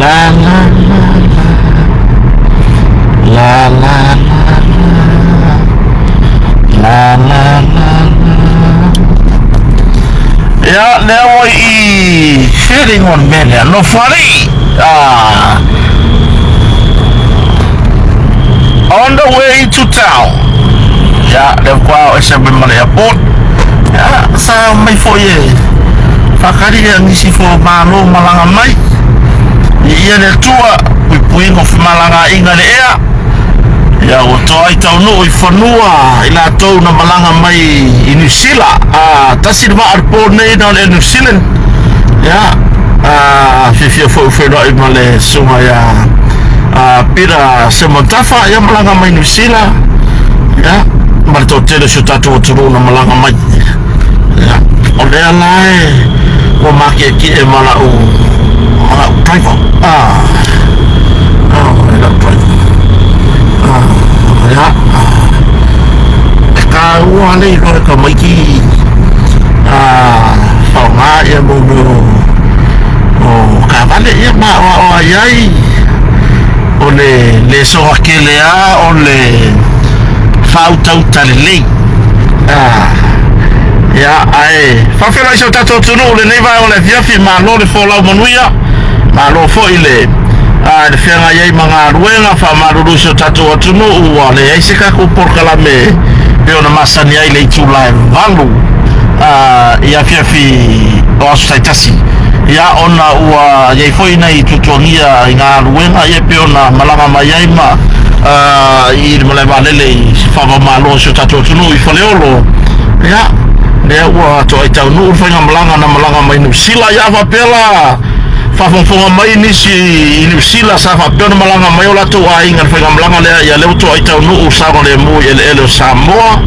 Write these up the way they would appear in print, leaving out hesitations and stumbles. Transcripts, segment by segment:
La la la la la la la la la la. Ia, lea ua i fea le igoa o le mea lea? Nofoalii. Ah. On the way to town. Ia, lea faatoa oo ese mai ma le airport. Ia, sa omai foi e faatali ia nisi foi o malo malaga mai. Viia le Atua, puipuiga o femalagaaiga i le ea. Ia, ua toa ai taunuu i fanua i latou na malaga mai i Niu Sila. A, tasi le vaa o le po nei na o le Air New Zealand. Ia, a, fiafia foi ua feiloai ma le susuga ia a, Peter Semontafa, ia malaga mai Niu Sila. Ia, ma le toatele o si o tatou atunuu na malaga mai. Ia, o lea la e ua matietie ma lau ma lau driver. Ah, oh, e lau driver. Ah, ia, e taua le iloa e tamaiti ah, faaaoga ia mo mea o taavale ia ma aoaoa ai ai o le lesona tele lava o le faautauta lelei. Ah, ia, ae faafeiloai si o tatou atunuu i lenei vaega o le afiafi, malo le folau manuia, malo foi le a, le feagai ai ma galuega, faamalulu i si o tatou atunuu ua leai se tatou polokalame pei ona masani ai i le itula e 8 a, i afiafi o aso taitasi. Ia, ona ua i ai foi nai tuatuagia i galuega ia e pei ona malaga mai ai ma i le malae vaalele i faava-o-Malo o si o tatou atunuu i Faleolo. Ia, lea ua toai taunuu le faigamalaga na malaga mai Niu Sila. Ia, a faapea la faafogafoga mai nisi i Niu Sila sa faapea ona malaga mai o latou aiga i le faigamalaga lea, ia lea ua toai taunuu saogalemu i eleele o Samoa.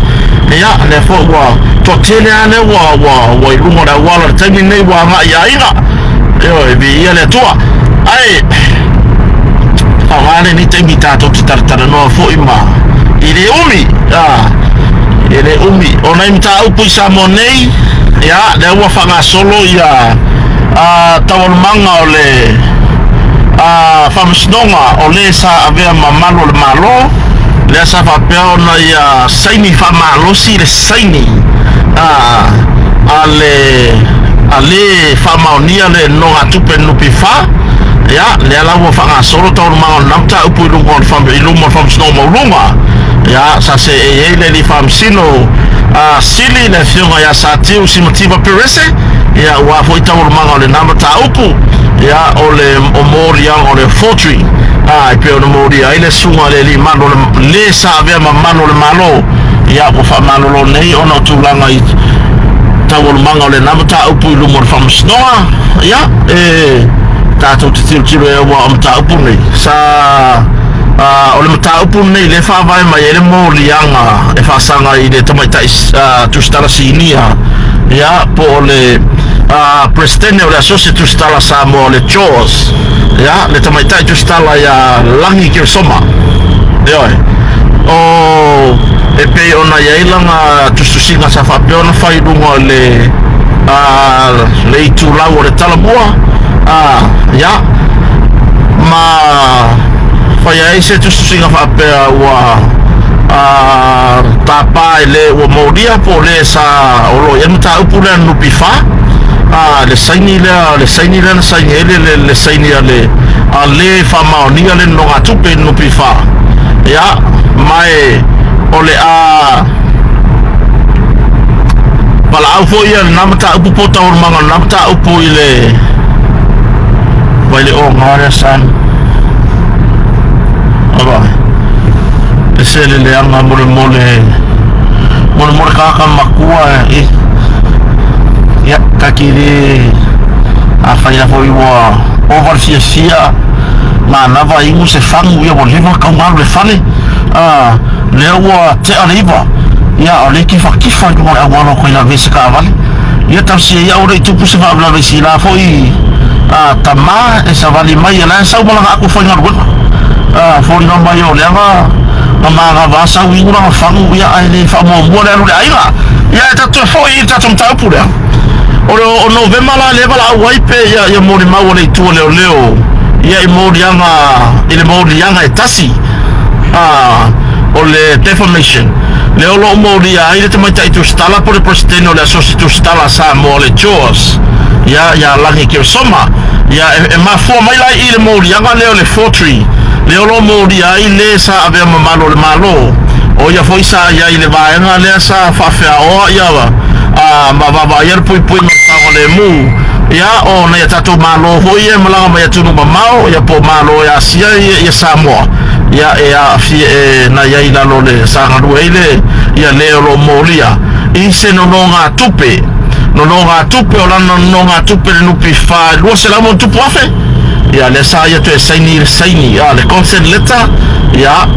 Ia, lea foi ua toatele lava lea ua, ua, ua i luga o le auala i le taimi lenei ua agai i aiga. Ioe, viia le Atua. Ae, faaaoga lenei taimi tatou te talatalanoa foi ma e le umi, a, e le umi. O nai mataupu i Samoa nei, ia, lea ua faagasolo ia a, taualumaga o le a, faamasinoga o le sa avea ma malu o le Malo, lea sa faapea ona ia saini faamalosi le saini a, a le a le faamaonia le nogatupe NPF. Ia, lea la ua faagasolo taualumaga o lena mataupu i luga o le i luma o le Faamasinoga Maualuga. Ia, sa seei ai le alii faamasino a Sili, le afioga ia Satiu Simativa Perese, ia, aua foi taualumaga o lena mataupu, ia, o le o moliaga o le forgery, a, e pei ona molia ai le susuga a le alii malu o le le sa avea ma malu o le Malo, ia, ua faamalolo nei ona o tulaga i taualumaga o lena mataupu i luma o le Faamasinoga. Ia, e tatou te tilotilo i ai aua o mataupu nei sa a, o le mataupu lenei lea e faavae mai ai le moliaga e faasaga i le tamaitai tusitala sinia, ia, po o le Peresetene o le Asosi Tusitala Samoa o le JAWS, ia, le tamaitai tusitala ia Lagi Keresoma. Ioe. O, e pei ona i ai lana tusitusiga sa faapea ona fai i luga o le a, le itulau o le Talamua, a, ia, ma fai ai se tusitusiga faapea ua a, tapa e le ua molia po o le sa o lo o i ai le mataupu lea NPF, a, le saini lea, le saini lea na saini ai le, le, le saini a le a le faamaonia le nonogatupe i le NPF. Ia, ma e o le a valaau foi ia lena mataupu po o taualumaga o lena mataupu i le vai le oga lea son. Ava, ese le leaga molemole, molemole tagata matua e, ia, taki le, afai lava foi ua ova le fiafia, manava inu se fagu, ia ua leva ona tau galu i le fale, a, lea ua tea le iva, ia, o lea e kifakifa i luga o le auala o tai lavea se taavale. Ia talosia ia aua ne i tupu se faalavelave i si la foi a, tama e savali mai, ia la e sau ma lana atu faigaluega. A, foliga mai o lea na, na manava sau inu lana fagu, ia, ae le faamuamua le alu i le aiga. Ia, e tatou toe foi i le tatou mataupu lea. O le o Novema la lea e valaau ai pe ia, ia molimau a le itu a leoleo. ia i moliaga i le moliaga e tasi a o le defamation lea o lo o molia ai le tamaitai tusitala po o le Peresetene o le Asosi Tusitala a Samoa o le JAWS, ia, ia Lagi Keresoma. Ia, e, e mafua mai la i le moliaga lea o le forgery lea o lo o molia ai le sa avea ma malu o le Malo, o ia foi sa i ai i le vaega lea sa faafeaoa ia a, ma vaavaaia le puipuiga o le saogalemu, ia, o nai a tatou Malo foi ia e malaga mai atunuu mamao, ia po o Malo e asia ia, ia Samoa, ia e aafia e na i ai i lalo o le sa galue ai le ia le o lo o molia i se nonogatupe nonogatupe o lana nonogatupe le NPF e 200 ma tupu afe. Ia lea sa ia toe saini le saini a le consent letter, ia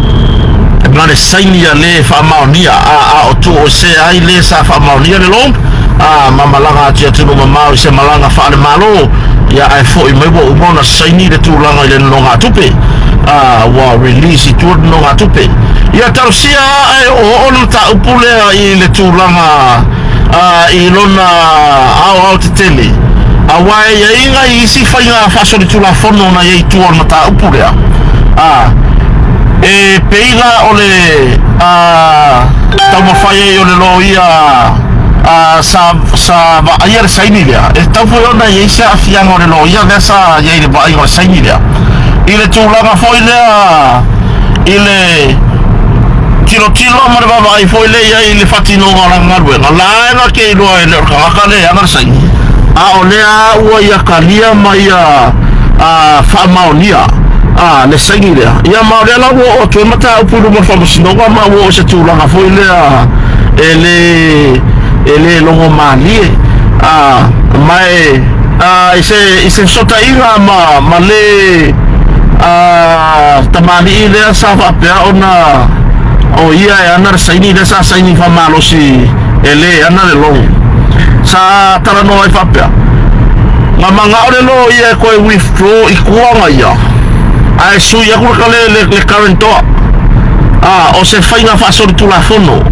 ma le saini a le faamaonia a o tu o se ai le sa faamaonia le loan a ma malaga atu i atunuu mamao i se malaga faale-Malo, ia ae foi mai ua uma ona saini le tulaga i le nonogatupe a ua release i tua le nonogatupe. Ia talosia ae oo le mataupu lea i le tulaga i lona aoao tetele, aua e i ai nai isi faiga faasolitulafono na i ai i tua o le mataupu lea. A e pei la o le taumafai ai o le loia sa sa vaaia le saini lea, e tatau foi ona i ai se aafiaga o le loia lea sa i ai i le vaaiga o le saini lea i le tulaga foi lea i le tilotilo ma le vaavaai foi lea i ai i le faatinoga o lana galuega. La e na ke iloa e le o le tagata lea e ana le saini, a o lea ua ia talia ma ia faamaonia a le saini lea. Ia ma o lea la ua oo atu ai mataupu i luma o le faamasinoga, ma ua oo i se tulaga foi lea e le logo malie a ma e i se fesootaiga ma le tamalii lea sa faapea ona o ia e ana le saini lea sa saini faamalosi e le ana le logo, sa talanoa ai faapea na manao le loia e toe withdraw i tuaga ia ae sui aku le guarantor a o se faiga faasolitulafono.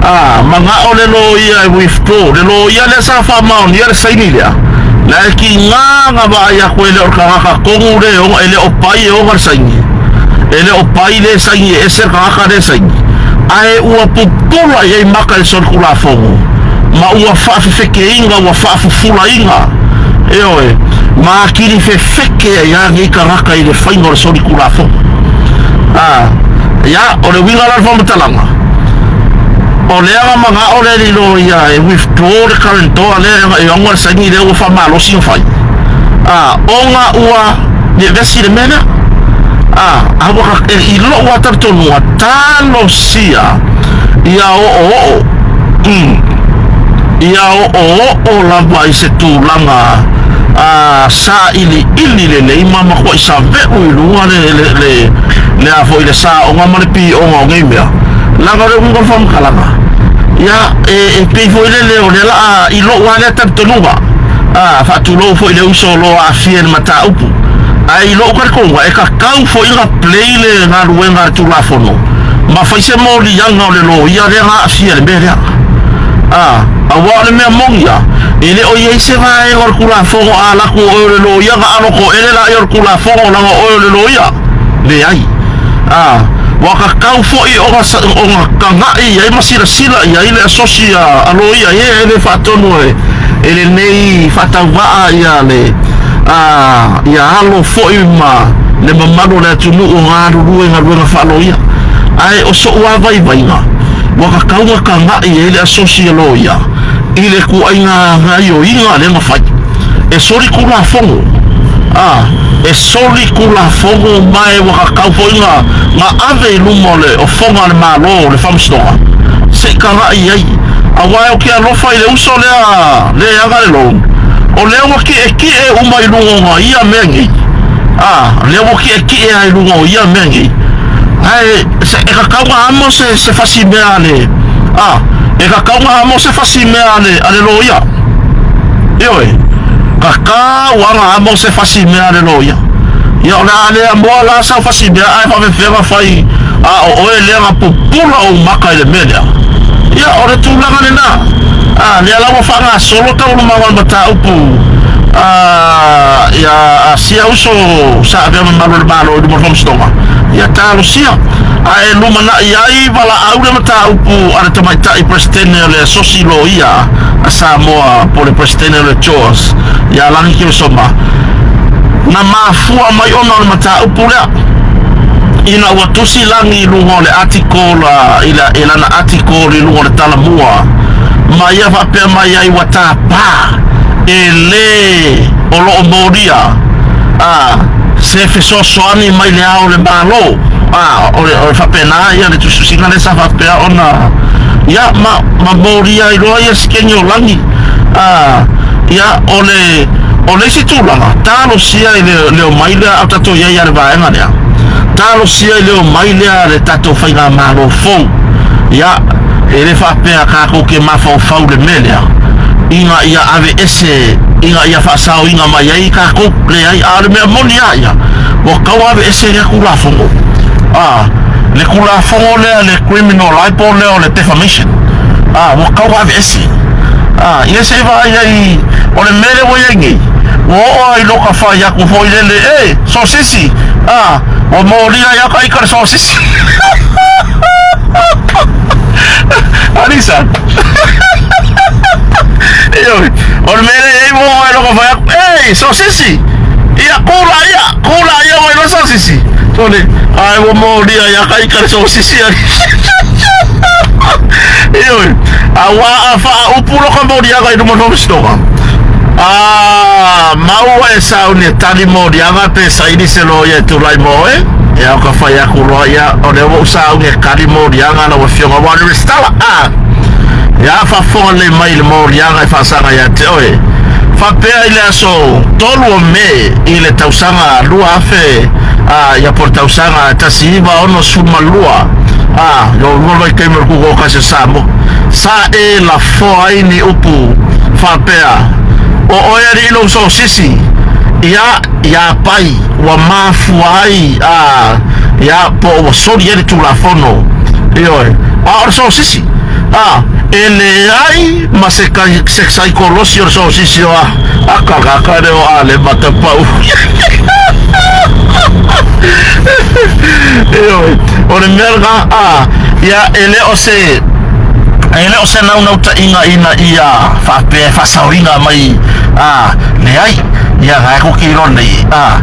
A manao le loia e withdraw le loia lea sa faamaonia le saini lea la e kiga na vaai aku e le o le tagata tonu le e le o pai e ona le saini, e le o pai le saini e ese le tagata le saini, ae ua pupula i ai maka i le solitulafono ma ua faafefekeina ua faafufulaina e oe ma akili fefeke ai a nei tagata i le faiga o le solitulafono. A ia o le uiga la le faamatalaga o lea na manao le lilo ia e withdraw le guarantor lea e ona le saini lea ua faamalosi na fai a ona ua vevesi le mea lea a ua i lou talitonuga talosia ia oo ia oo lava i se tulaga a sailiili lelei ma matuai save'u i luga le a foi le saoga ma le pioga o nei mea laga o le uiga o le faamatalaga. Ia e pei foi lele o lea laa i lou a lea talitonuga a faatulou foi le uso o lo aafia i le mataupu, ae i lou talitonuga e tatau foi ona play le galuega a le tulafono ma fai se moliaga o le loia lea na aafia i le mea lea a aua o le mea moni a e le o i ai se vaega o le tulafono a laku oe o le loia na aloto ele la ia o le tulafono laga oe o le loia leai a ua tatau foi ona taga'i i ai ma silasila i ai le asosi a loia e le faatonu e lenei faatauvaa ia le ia alo foi ma le mamalu o le atunuu o galulue galuega faaloia. Ae o so'u avaivaiga ua tatau na taga'i ai le asosi a loia i le tu'aiga gaioiga lea na fai e soli tulafono a e soli tulafono ma e ua tatau foi na ave i luma o le ofoga a le Malo o le faamasinoga se'i taga'i ai, auā e o ke alofa i le uso lea le aga le loan o lea ua ki'eki'e uma i luga o ia mea nei a lea ua ki'eki'e ai luga o ia mea nei ae e tatau na amo se fasi mea a le a e tatau na amo se fasi mea a le loia. Ioe, tatau aga amo se fasi mea a le loia. Ia o le a le amoa la sau fasi mea ae faafefea fai a o oe lea na pupula ou maka i le mea lea. Ia o le tulaga lenā a lea la ua faagasolo taualumaga o le mataupu a ia sia uso sa avea ma malu o le Malo i luma o le Faamasinoga, ia talosia. Ae lumanai ai valaau le mataupu a le Tamaitai Peresetene o le Asosi Loia a Samoa po o le Peresetene o le JOAS ia Lagi Keresoma, na mafua mai ona o le mataupu lea ina ua tusi Lagi i luga o le article i lana article i luga o le Talamua ma ia faapea mai ai ua tapa e lē o lo o molia a se fesoasoani mai le Ao o le Malo. A o le, o le faapena ia le tusitusiga lea sa faapea ona ia ma, ma molia ai loa ia sikeni o lagi. A ia o le, o le isi tulaga, talosia i le, le omai lea a o tatou i ai a le vaega lea, talosia i le omai lea a le tatou faigamalo fou. Ia, e le faapea tatou te mafaufau i le mea lea ina ia aveese ina ia faasaoina mai ai tatou, leai, a o le mea moni lava ia, ua tatau aveese lea Tulafono, a, le Tulafono lea, le criminal libel lea o le defamation, a, ua tatau aveese. A, ia se i vaai ai, o le mea lea ua i ai nei, ua oo lava i loka fai atu foi lele, e, sosisi, a, ua molia ai lava ita le sosisi. Alisa. Ioe, o le mea lea e i ua oo ai loka fai atu, e, sosisi, ia, kula ia, kula ia mai loa sosisi. Sole, ai ua molia ai lava ita le sosisi. Ioe, auā a faaupu loka moliaga i luma o le faamasinoga, a maua e sauni e tali moliaga pe saili se loia e tulai mo oe, ia o ka fai aku loa ia, o lea ua ou sauni e tali moliaga lau afioga, aua o le resitala, a ia faafofoga lelei mai i le moliaga e faasaga ia te oe. Faapea i le aso 3 o Me i le tausaga 2000, a ia po o le tausaga 1962, a ia lua vaitaimi o le Tutoatasi o Samoa, sa e lafoa ai ni upu faapea, O oe alii lou sosisi, ia, ia pai, ua mafua ai, a, ia, po ua soli ai le Tulafono, ioe, a o le sosisi, a, e leai ma se, se saikolosi o le sosisi o a, a kagaka lea o ale matapau. Ioe, o le mea lena, a, ia, e le o se, e le o se naunautaiga ina ia faapea e faasaoina mai, a, leai, ia, na e kou te iloa nei, a,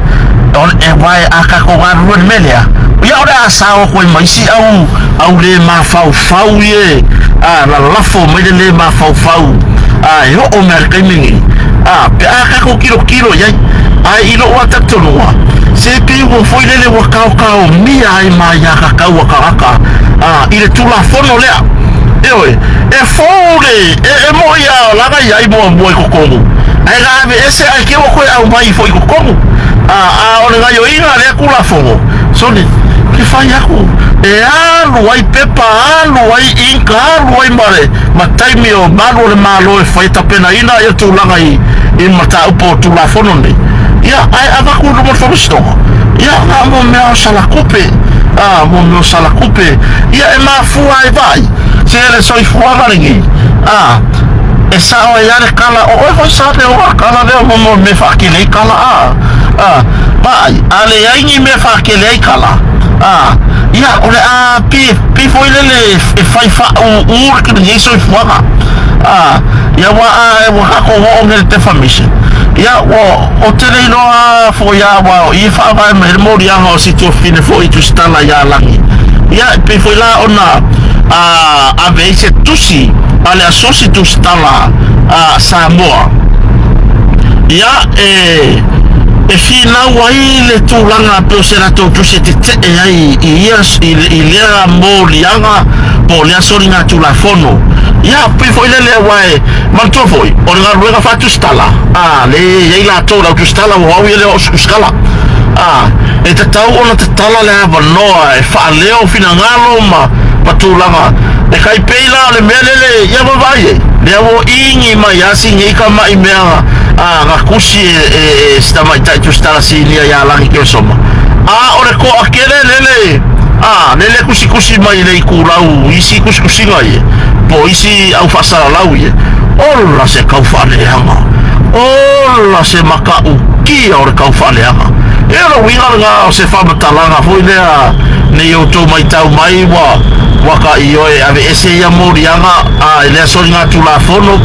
o le, e, aua a tatou galulue i le mea lea, ia o le a sao atu ai ma isi au, au le mafaufau ie, a, lalafo mai le le mafaufau, a, e oo mai lava i le taimi lenei, a, pe a tatou tilotilo i ai. Ae i lou lava talitonuga, se pei ua foi lele ua kaokaomia ai ma aiatatau a tagata a, i le Tulafono lea. Ioe, e fou le, e, e moi a laga i ai muamua i totonu, ae na aveese ae te ua toe aumai foi i totonu. A, a o le gaioiga a lea Tulafono, sole, ke fai aku, e alu ai pepa, alu ai inka, alu ai ma le, ma taimi o malu o le Malo e fai tapenaina ia tulaga i, i mataupu o Tulafono nei, ia, ae avatu i luma o le Faamasinoga, ia, na mo mea o salakupe, a, mo mea o salakupe, ia, e mafua ai vaai, se le soifuaga lenei, a, e sao ai lava le kala, o oe foi sa leo a kala lea mo mo mea faakele ai kala, a, a, vaai, a leai ni mea faakele ai kala, a, ia, o le a pi, pi foi lele e fai faaūū lenei soifuaga, a, Ia ua a ua tatou oo nei i le defamation. Ia ua ou te le iloa a foi a aua o i e faavae mai ai le moliaga o si tuafafine foi i Tusitala ia Lagi. Ia e pei foi la ona a ave ai se tusi a le Asosi Tusitala a Samoa. Ia e e finau ai le tulaga pei o se latou tusi e tetee ai i ia i lea moliaga po o lea soligatulafono. Ia, pei foi lele aua e manatua foi, o le galuega faatusitala, a, le i ai latou le au tusitala, ua au ia lea o au tusitala. A, e tatau ona tatala le avanoa e faaleo finagalo ma, ma tulaga. E tai pei la o le mea lele, ia vaavaai ai, lea ua igi mai lava si nei tamai mea a, na tusi e, e, e si tamaitai tusitala sinia ia Lagi Keresoma. A o le toatele lele, a, lele tusitusi mai i le itulau isi tusitusiga ia, po o isi au faasalalau ia, ola se tau faaleaga, ola se mataʻu polokikia o le taufaaleaga. Ia o le uiga lena o se faamatalaga foi lea ne i outou matau mai ua ua ka ioe e aveese ia moliaga a i lea soligatulafono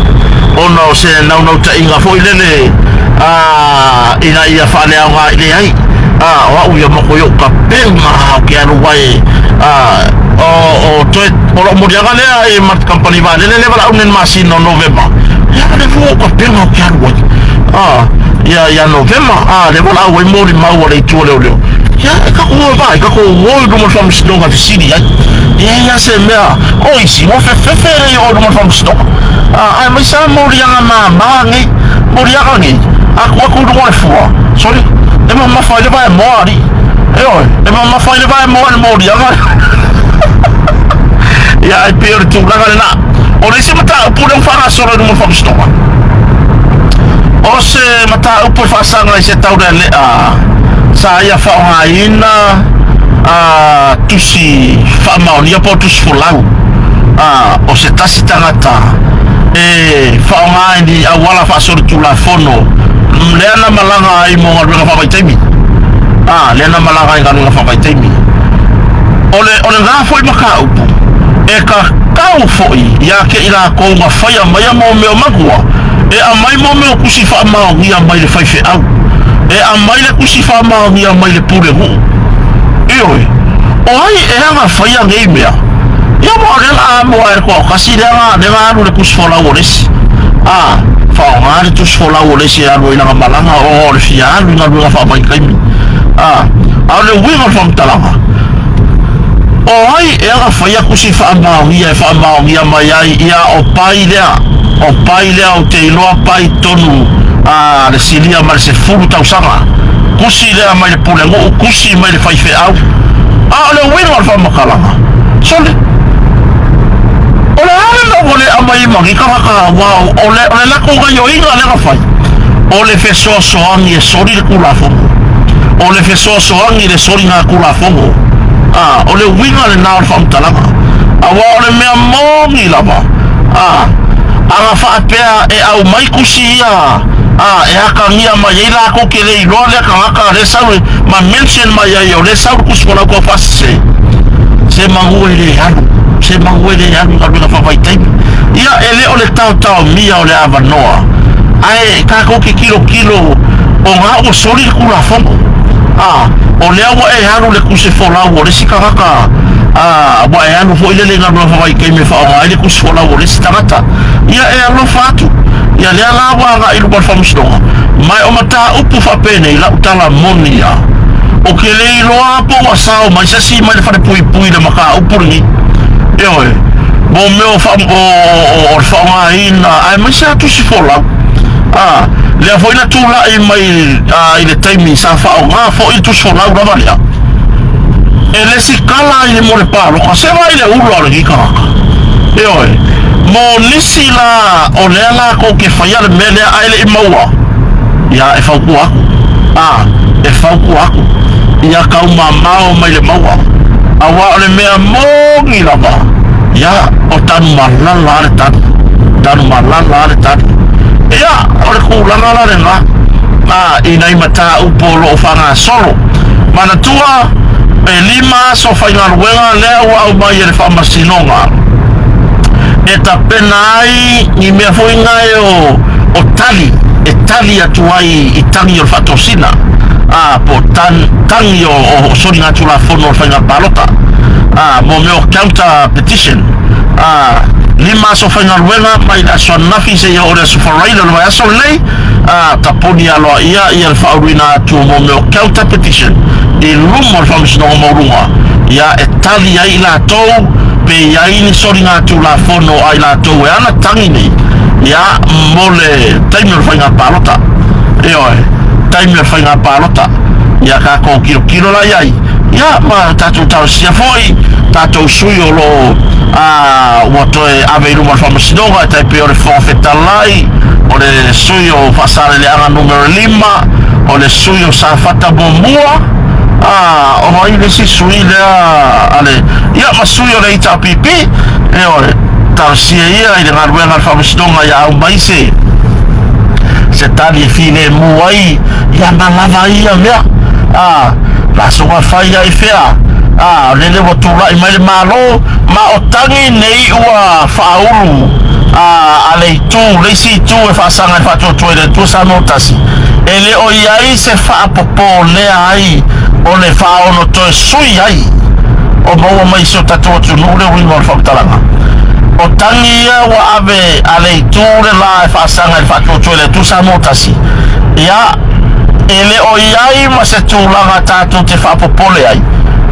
ona o se naunautaiga foi lele a ina ia faaleaoga i leai. A o au ia mako i ou kapema o ke alu ai a o o toe o lou moliaga lea i ma kampani vaalele lea valaau nei i le masina o Novema. Ia o le fua o kapema o ke alu ai a ia ia Novema a lea valaau ai molimau a le itu o leoleo. Ia e tatou o vaai tatou o i luma o le faamasinoga e fesili ai. E leai lava se mea o isi ua fefefe le i oo i luma o le faamasinoga. A aemaise lava moliaga mama nei, moliaga nei, a tuu atu i luga o le fua, sole, e mamafa ai le vaemoa alii. Ioe, e mamafa ai le vaemoa i le moliaga. Ia, ae pei o le tulaga lena. O le isi mataupu lea ua faagasolo i luma o le faamasinoga, o se mataupu e faasaga i se taulealea sa ia faaaogaina a tusi faamaonia po o tusi folau a o se tasi tagata e faaaoga i ni auala faasolitulafono lea na malaga ai mo galuega faavaitaimi. A, lea na malaga ai i galuega faavaitaimi. O le, o lena foi mataupu e tatau foi ia te i latou na faia maia mea o matua e aumai mea o tusi faamaonia mai le faifeau, e aumai le tusi faamaonia mai le pulenuu. Ioe, o ai ea na faia nei mea? Ia ma o lea la amo ae le toatasi lea na, lea na alu i le tusi folau o le isi. A, faaaoga le tusi folau o le isi e alu ai i lana malaga o o le fia alu i galuega faavaitaimi. A, a o le uiga o le faamatalaga, o ai ea na faia tusi faamaonia e faamaonia mai ai ia o pai lea, o pai lea ou te iloa pai tonu a le silia ma le 10 tausaga. Tusi lea mai le pulenuu, tusi mai le faifeau. A o le uiga o le faamatalaga, sole, o le a le mea ua le aumai ai ma nei tagata aua o le, o le latou gaioiga lea na fai, o le fesoasoani e soli le Tulafono, o le fesoasoani i le soligatulafono. A, o le uiga lena o le faamatalaga. Aua o le mea moni lava, a, a na faapea e aumai tusi ia, a, e atagia mai ai latou ke le iloa lea tagata lea sau e, ma mention mai ai o lea sau le tusi folau tau faasese, se manu e le alu, se manu e le alu i galuega faavaitaimi. Ia, e le o le taotaomia o le avanoa, ae tatou te tilotilo o na ua soli le Tulafono. A, o lea ua e alu i le tusi folau o le isi tagata, a, ua e alu foi lele i galuega faavaitaimi e faaaoga ai le tusi folau o le isi tagata. Ia e alofa atu. Ia lea la ua agai i luma o le faamasinoga. Ma e o mataupu faapenei lau tala moni ia. Ou te le iloa po ua sao mai se isi mai le falepuipui i le mataupu lenei. Ioe, mo mea o, o, o, o le faaaogaina aemaise lava tusi folau. A, lea foi na tulai mai a, i le taimi sa faaaoga foi le tusi folau lava lea e lesitala ai mo le palota, se vaai i le ula o lenei tagata. Ioe, mo nisi la o lea latou te faia le mea lea ae le i maua, ia e fautua atu, a, e fautua atu, ia taumamao mai le maua, aua o le mea moni lava, ia, o Tanumalala lava le tanu, Tanumalala lava le tanu. Ia, o le tulaga la lena, a, i nai mataupu o lo o faagasolo. Manatua, e lima aso faigaluega lea ua aumai e le Faamasinoga e tapena ai ni mea foi nae o, o tali e tali atu ai i tagi o le faatosina, a, po o tan, tagi o, o soligatulafono o le faiga palota, a, mo mea o counter petition, a, lima aso faigaluega mai le aso ananafi seia oo i le aso Faraile o le vaiaso lenei, a, tapuni aloaia ia le faauluina atu o mo mea o counter petition i luma o le Faamasinoga Maualuga, ia e tali ai i latou pe i ai ni soligatulafono a i latou e ana tagi nei, ia, mo le taimi o le faiga palota. Ioe, taimi o le faiga palota. Ia tatou tilotilo la i ai, ia, ma tatou talosia foi tatou sui o lo o a, ua toe ave i luma o le Faamasinoga, e tai pei o le Fofoga Fetalai, o le sui o Faasaleleaga Numera 5, o le sui o Safata Muamua, a, o ai le isi sui lea a le, ia, ma sui o le HRPP, ioe, talosia ia i le galuega a le Faamasinoga ia aumai se. se tali e filemu ai, ia ma lava ai ia mea. A, la soga fai ai fea. A, o lele ua tulai mai le Malo, ma o tagi nei ua faaulu a, a le itu, le isi itu e faasaga i le Faatuatua i le Atua Samoa Tasi, e le o i ai se faapopolea ai o le faaono toe sui ai o maua mai i si o tatou atunuu le uiga o le faamatalaga. O tagi ia ua ave a le itu le la e faasaga i le Faatuatua i le Atua Samoa Tasi, ia, e le o i ai ma se tulaga tatou te faapopole ai,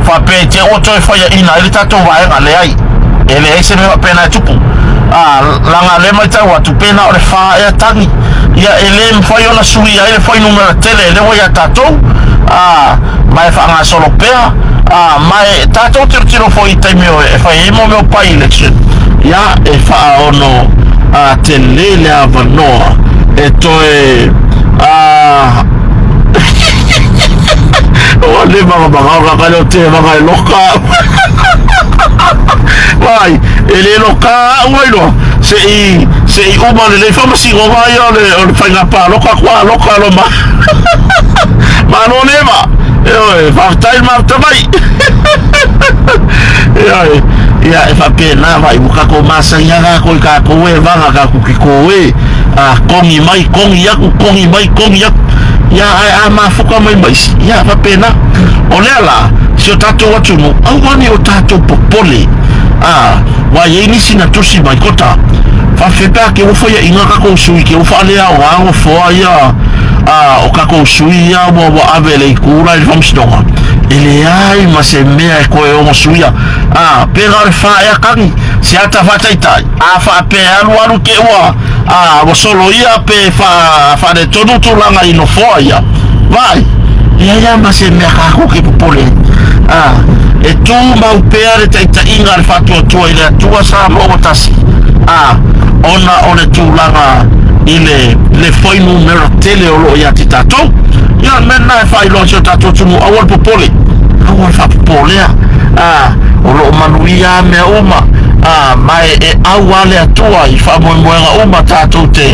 faapea i te ua toe faiaina ai le tatou vaega. Leai, e leai se mea faapena e tupu. A, laga lea matau atu, pe na o le fa ea tagi, ia e le mafai ona suia ai le fuainumera tele lea ua ia tatou, a, ma e faagasolo pea, a, ma e tatou tilotilo foi i taimi o e fai ai mo mea o by-election, ia, e faaono a, tele le avanoa e toe, a, Ua le magamagao ka kale o te vanga e loka. Vai, e le loka au ai loa. Se i, se i uma le lei whamasinoga ia o le, o le whainga pāloka kua loka lo ma. Malo le ma. E oe, whafetai le mafuta mai. E oe, ia e whapena vai, ua kako masangi a kako i kako e vanga kako ki ko e. A, kongi mai, kongi aku, kongi mai, kongi aku. Ia, ae a mafuka mai ma isi. Ia, faapena. O lea la, si o tatou atunuu, aua ne i o tatou popole, a, ua i ai nisi na tusi mai, kota, faafefea pe a ke ua faiaʻiga kakou sui, ke ua faaleaoga nofoa ia, a, o kakou sui ia ua, ua ave e le itu la i le faamasinoga. E leai ma se mea e toe ono suia. A, pe na o le fa ea kagi, se ata faataitai, a faapea e alualu ke ua, Ā, ua soloia pe faaletonu tulaga i nofoa ia. Vaai, e ai lava ma se mea kākou ke popole ai. Ā, e tūmau pea le taitaiga a le Faatuatua i le Atua Samoa ua tasi, ā, ona o le tulaga i le, le fuainumera tele o lo o ia te tātou. Ia, o le mea lena e faailoa i si o tātou atunuu, aua le popole, aua le faapopolea, ā, o lo o manuia lava mea uma, ā, ma e, e ʻau lava le Atua i faamoemoega uma tātou te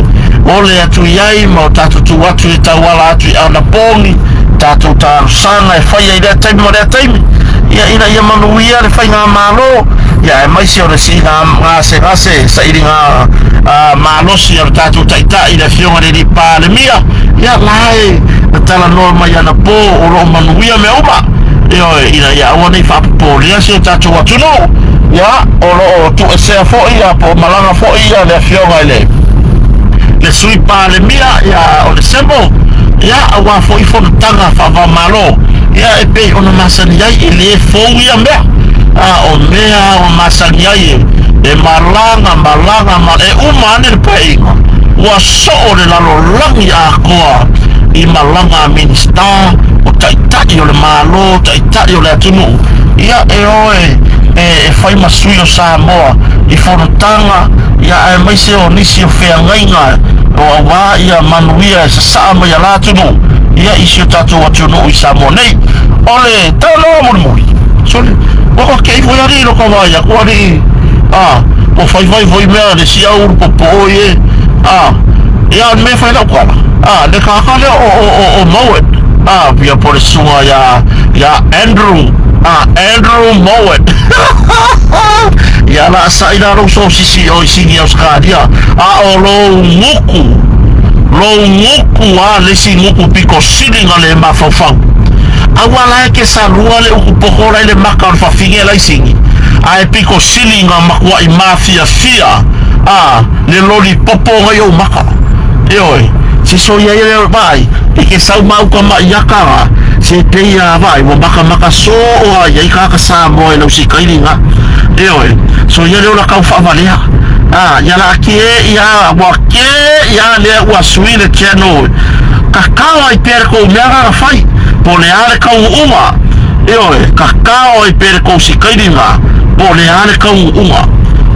ole atu i ai ma o tātou tū atu e tauala atu i anapogi, tātou talosaga e faia i lea taimi ma lea taimi, ia, ina ia manuia le faigamalo, ia, aemaise o le siiga gasegase sailiga malosi a le tātou Taitai, le Afioga i le Alii Palemia, ia, la e na talanoa mai anapo o lo o manuia mea uma, ioe, ina ia aua ne i faapopolea si o tātou atunuu. Ia, o lo o tuuesea foi ia, po o malaga foi ia le Afioga i le le Sui Palemia ia Onesemo, ia, aua foi fonotaga faava-o-Malo, ia, e pei ona masani ai, e le fou ia mea, a o mea ua masani ai e, e malaga, malaga, ma, e uma ane le paeaiga, ua soo le lalolagi atoa i malaga a Minisita, o Taitai o le Malo, Taitai o le atunuu, ia, e o e, e, e fai ma sui o Samoa i fonotaga, ia, aemaise o nisi o feagaiga o auā ia manuia e sasaa mai a la atunuu, ia, i si o tatou atunuu i Samoa nei. O le talanoa mulimuli, sole, ua ka keʻi foi alii lo ka vaai aku alii, a, ua faifai foi mea le si au ulu popoo i e, a, ia, o le mea e fai lau kala, a, le kaka lea o, o, o, o Mowat, a, ia po o le susuga iā, iā Andrew, a, Andrew Mowat. Ia la saʻi la lou sosisi o i Sini Ausetalia, a o lou guku, lou guku a le isi guku pito sili na le mafaufau. Aua la e ke salua le uku poko la i le maka o le fafine la i Sini, a e pito sili na matuaʻi mafiafia a le loli popo na i ou maka. Ioe, se soia ia lea vaai, e ke sau ma uka ma iaka ga, se pei a vaai, ua makamaka soo a ia i kaka Samoa e lau sikaili nga. Ioe, soia lea o la kau faavalea. A, ia la ke ia, ua ke ia lea ua sui le channel. Kakao ai pea le kou mea nga na fai, po o le a le kauuuga. Ioe, kakao ai pea le kou sikaili nga, po o le a le kauuuga.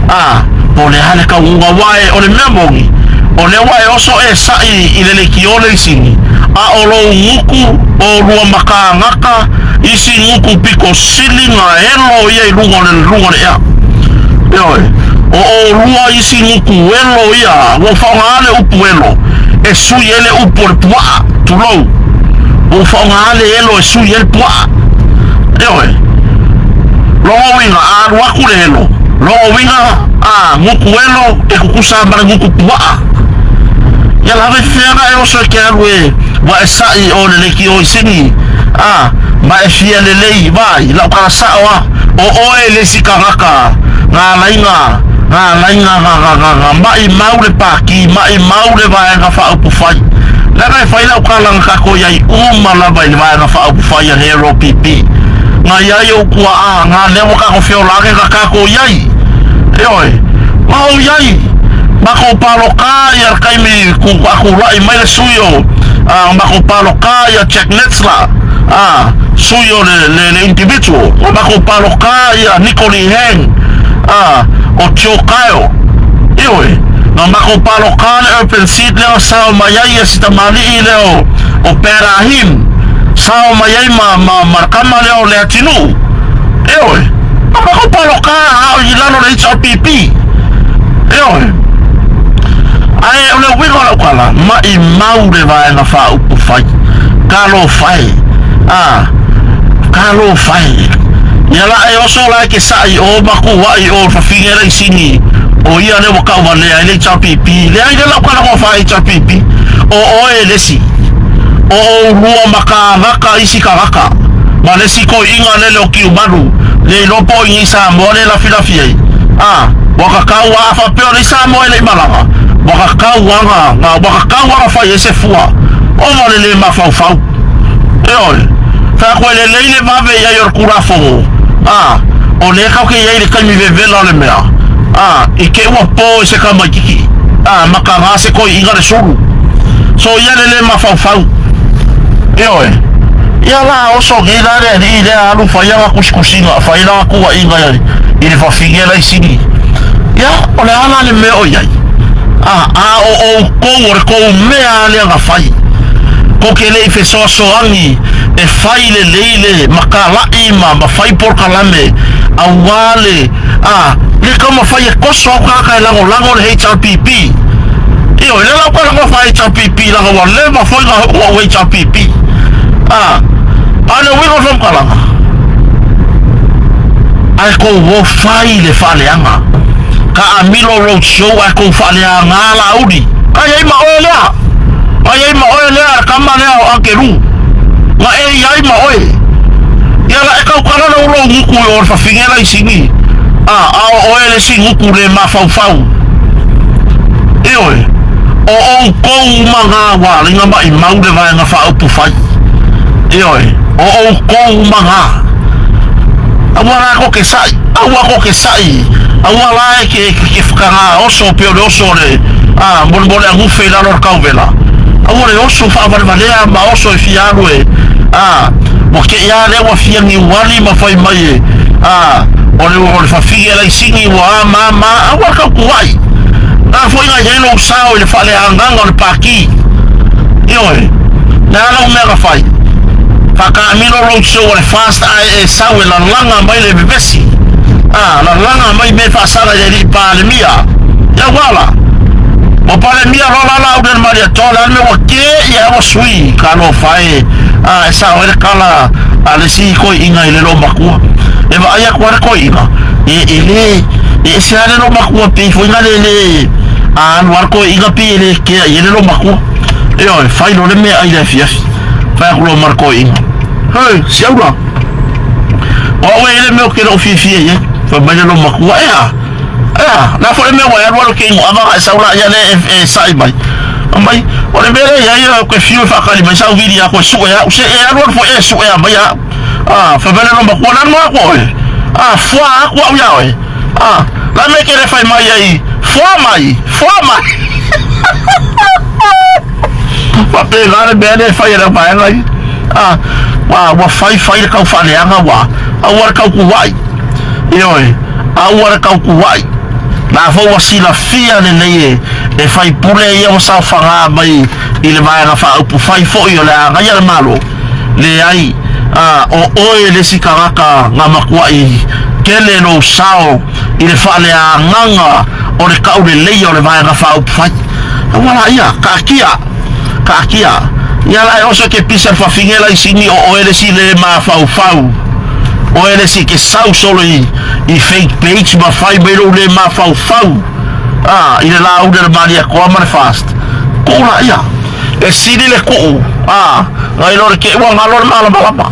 A, po o le a le kauuuga, aua e, o le mea moni, o lea ua e oso e saʻi i le lekiō le isini, a o lou guku, o lua makagaka, isi guku piko sili na elo ia i luga o le luga o le ea. Ioe, o olua isi guku elo ia, ua faaaoga le upu elo, e sui ai le upu o le puaa, tulou. Ua ou faaaoga le elo e sui ai le puaa. Ioe. Lona uiga, a alu atu le elo, lona uiga, a gutu elo e tutusa ma le gutu puaa. Ia lave fea na e oso e te alu e ua e sa'i o le leitio i sini, a ma e fia lelei, vaai, lau tala sa'o a, o oe le isi tagata na alai na, na alai na, na, na, na, na maʻimau le pāti, maʻimau le Vaega Faaupufai. Leaga e fai lau tala na tatou i ai uma lava i le Vaega Faaupufai a le LPP. Na i ai ou tuaa, na lea ua tatou feola ane na tatou i ai. Ioe, na ou i ai. Matou palota ia le taimi ku a tulai mai le sui o, a matou palota ia Jack Netzler, a, sui o le, le, le individual. Na matou palota ia Nico Lee Hang, a, o Joe Kyle. Ioe, na matou palota le open seat lea na sao mai ai ia si tamalii lea o, o Pat Ahim, sao mai ai ma, ma, ma le tama lea o Leatinuu. Ioe, na matou palota a o i lalo o le HRPP. Ioe. Ae o le uiga o lau tala, maʻimau le vaega faaupufai. Talofa e. A, talofa e. Ia la e oso la e ke saʻi o ma kuaʻi o le fafine le isini o ia lea ua tauvalea ai le HRPP. Leai lea lau tala ua faa HRPP. O oe le isi. O oulua ma kānaka isi tagata. Ma le isi toeʻina lele o Tiumalu, le iloa po o inei Samoa le lafilafi ai. A, ua tatau a, a faapea o nei Samoa e le i malaga, ua tatau a na, na, ua tatau a na fai ai se fua. Ona o le le mafaufau. Ioe. Fai atu e lelei le vave i ai o le Tulafono, a, o lea tatou te i ai i le taimi vevela o le mea, a, i te ua po i se tamaititi, a, mataga se toeʻina le sulu. So ia le le mafaufau. Ioe. Ia la oso nei la le alii lea alu fai ana tusitusiga, fai lana tuuaiga i le fafine la i Sini. Ia, o le a la le mea o i ai? A, a o outou o le tou mea lava lea na fai. Tou te le i fesoasoani e fai lelei le makalai ma, ma fai polokalame auā le, a, le taumafai e toso atu tagata e lagolago le HRPP. Ioe, lea la ua lagona faa HRPP leaga ua leva foi na ua ou HRPP. A, a o le uiga o le faamatalaga, ae tou o fai le faaleaga. Kaaamilo Road Show ae tou faaleaga Laauli. Na i ai ma oe lea. Na i ai ma oe lea le tama lea o Angelu. Na e i ai ma oe. Ia la e tautala lou lou gutu i o le fafine la i Sini. A, a o oe le isi gutu le mafaufau. Ioe, o outou uma ngā wā ringa maʻimau le vaega faaupufai. Ioe, o outou uma ngā. Aua la ko ke saʻi, aua ko ke saʻi, aua la e ke, ke, ke whakangā oso pe o le oso o le, a, molemole agufe i lalo o le kauvela. Aua le oso whaawalevalea ma oso e fia alu e, a, ua ke ia lea ua fia niuali ma fai mai e, a, o le, o le whawhige lai singi ua a ma ma, aua kau kuai. Na foi na i ai lou sao i le faaleagaga o le Pākī. Ioe, le a lau mea na fai? Faataamilo lou show a le fast ae e sau e lalaga mai le vevesi. A, lalaga mai mea e faasala i le alii Palemia. Ia ua la. Ua Palemia loa la la ule le Malietoa, le a le mea ua kē ia ua sui, talofa e. A, e sao ai le tala a le isi toeaina i le loomatua. E vaai atu lava le toeaina, e, e le, e ese lava le loomatua pei foi na le le, a alu lava le toeaina pei e le kea i ai le loomatua. Ioe, fai loa le meaai i le afiafi. Fai atu loa ma le toeaina, Hei, siaula! O au e i ai le mea ou te le o fiafia i ai. Fai mai le loomatua, E a? Ea, le a foi le mea ua e alu alu ke ingoaga a e sau la ia lea e, e saʻi mai. Fai mai, o le mea lea i ai ou te fiu e faatali mai sau vili aku e suʻe au, se e alu alu foi e suʻea mai au. A, fai mai le loomatua, o le a le noa aku oe? A, fua aku au iā oe. A, la mea ke le fai mai ai, fua mai, fua mai. Faapena le mea lea e fai e le vaega ia. A, ua, ua fai fai le tau faaleaga ua, aua le tau kuaʻi. Ioe, aua le tau kuaʻi. La foi ua silafia lelei e, e faipule ia ua saofagā mai i le vaega faaupufai foi o le a agaia le Malo. Leai, a, o oe le isi tagata na matuaʻi tele lou sao i le faaleagaga o le tauleleia o le vaega faaupufai. Aua laia, taatia. Taatia ia la e oso ke pisa le fafine la i sini o oe le isi le mafaufau. Oe le isi ke sau solo i, i fake page ma fai mai lou le mafaufau. A, i le lauli a le Malietoa ma le fast. Tuu la ia. E sili le tuu, a, nai lo le ke ua galo le malamalama.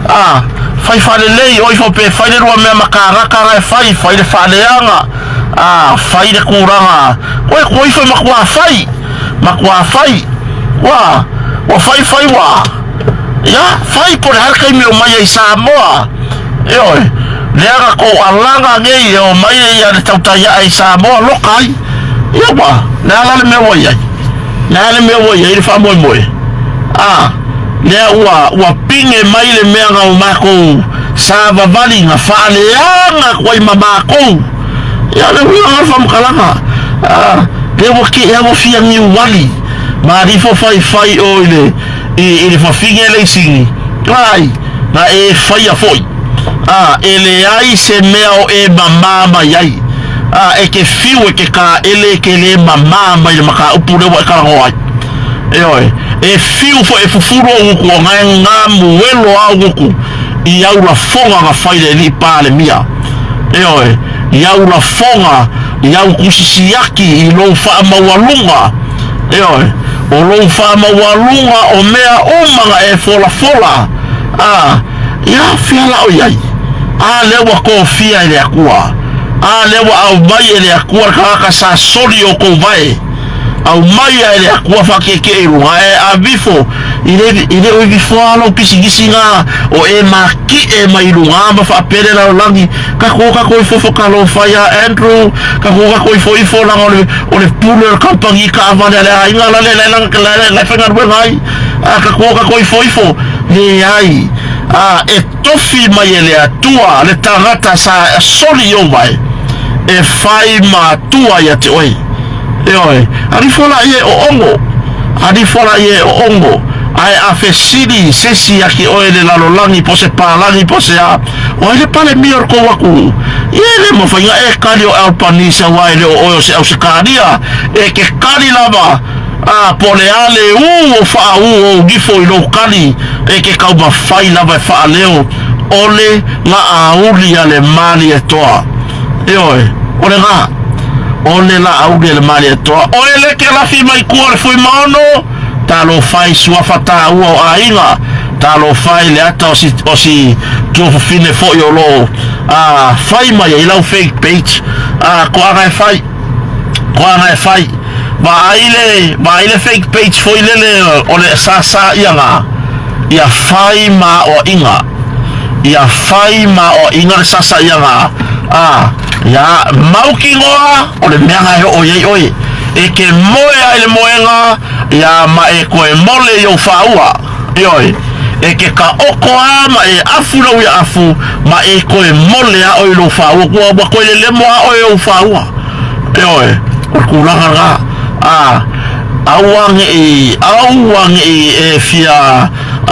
A, fai faalelei oi fo pe fai le lua mea ma kānaka na e fai, fai le faaleaga, a, fai le kūlaga, koe koe ifo e matua fai. Matua fai ua ua fai fai ua ia fai po le a le taimi o mai ai Samoa ioe leaga kou alaga nei e o mai ai ia le tautai ae i Samoa loka ai ia ua le a la le mea ua i ai le a le mea ua i ai le faamoemoe a lea ua ua pine mai le mea na o makou savavali na faaleaga atu ai ma makou Ia le uiga o le faamatalaga, a, lea ua kee a ua fia niuali, ma alifo faifai o i le, i, i le fafine le isini, ai, na e faia foi, a, e leai se mea o e mamā mai ai, a, e ke fiu e ke kāʻele e ke lē mamā mai le mataupu lea ua e talanoa ai. Ioe, e fiu foi e fufulu ou gutu o na e gamuelo a ou gutu i au lafoga na fai le alii Palemia. Ioe, i au lafoga, i au tusi siaki i lou faamaualuga, ioe, o lou faamaualuga o mea uma na e folafola, a, ia fea la o i ai? A lea ua tofia e le Atua, a lea ua aumai e le Atua le tagata sa soli o kou vae, Aumaia e le Atua whakeke i runga e avifo i le, i le o ivifoa lou pisinisi ngā o e makiʻe mai i runga ma whaapele lalolagi ka kō ka koi fofo ka lo whai a Andrew ka kō ka koi fo ifo langa o le, o le pule o le kampani ka avale a le aiga la le la la la la la whaingaluega ai a ka kō ka koi fo ifo le ai a e tofi mai e le Atua le tagata sa soli i ou vae e whai matua ia te oe. Ioe, arifo la ia e oogo, arifo la ia e oogo, ae a fesili se isi ia ke oe le lalolagi po o se palagi po o se a, o ai le Palemia o le kou atunuu? Ia e le mafai ona e kali o Albanese auā e le o oe o se Ausetalia, e ke kali lava, a, po o le a le ū o faaū ou nifo i lou kali, e ke taumafai lava e faaleo o le laauli a le Malietoa. Ioe, o le gā. O le laauli a le Malietoa. Oe le ke lafi mai kua o le Fuimaono, talofa i suafa tāua o aiga, talofa i le ata o si, o si tuafafine foi o loo a, fai mai ai lau fake page, a, ko aga e fai, ko aga e fai. Vaai le, vaai le fake page foi lele o le sāsā ia ngā, ia fai ma aoaiga. Ia fai ma aoaiga le sāsā ia ngā, a, ia mautinoa o le mea nga e oo i ai oe. E ke moe ai le moega, ia ma e koe mole i ou whāua. Ioe, e ke kaoko a ma e afu lau ia afu, ma e koe mole a oe i lou whāua. Kua ua koe lelemo a oe ou whāua. Ioe, o le kūlanga nga, a, aua neʻi, aua neʻi e fia,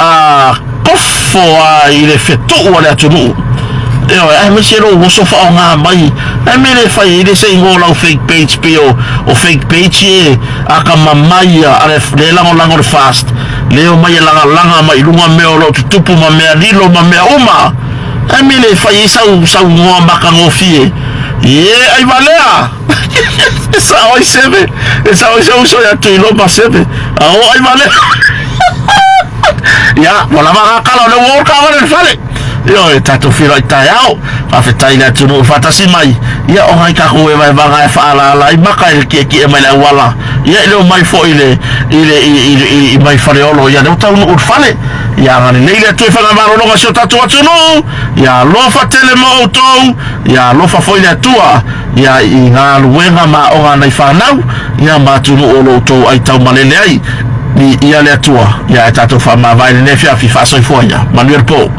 a, kofo a i le fetuʻu a le atunuu. Ioe, aemaise lou oso whaonga mai, ae me le whai i le se ingoa o lau fake page pe o, o fake page e, a ka mamaia a le, le lagolago le fast, le o mai e lagalaga mai i luga mea o loo tutupu ma mea lilo ma mea uma. Ae me le whai i sau, sau ngoa makagofie. Ie, ai valea! E sao ai seve, e sao ai se uso ia Tuiloma seve. A o ai valea! Ia, ua lava ngā kala o le ua o ka wale le fale. Ioe, tatou whiro i taeao. Faafetai i le atunuu i faatasi mai. Ia, o ngai kākou e vaevaga e whaalaala i maka e le kiekie mai le auala. Ia, i leo mai foi i le, i le, i, i, i, i mai Faleolo. Ia, lea ua taunuu i le fale. Ia, agalelei le Atua i faigamalologa o si o tatou atunuu. Ia, alofa tele mo outou. Ia, alofa foi le Atua. Ia, i galuega ma aoga a nai fanau. Ia, ma atunuu o lo outou aitaumalele ai. Ia le Atua. Ia, e tatou faamavae i lenei afiafi. Faasoifua ia. Manuia le po.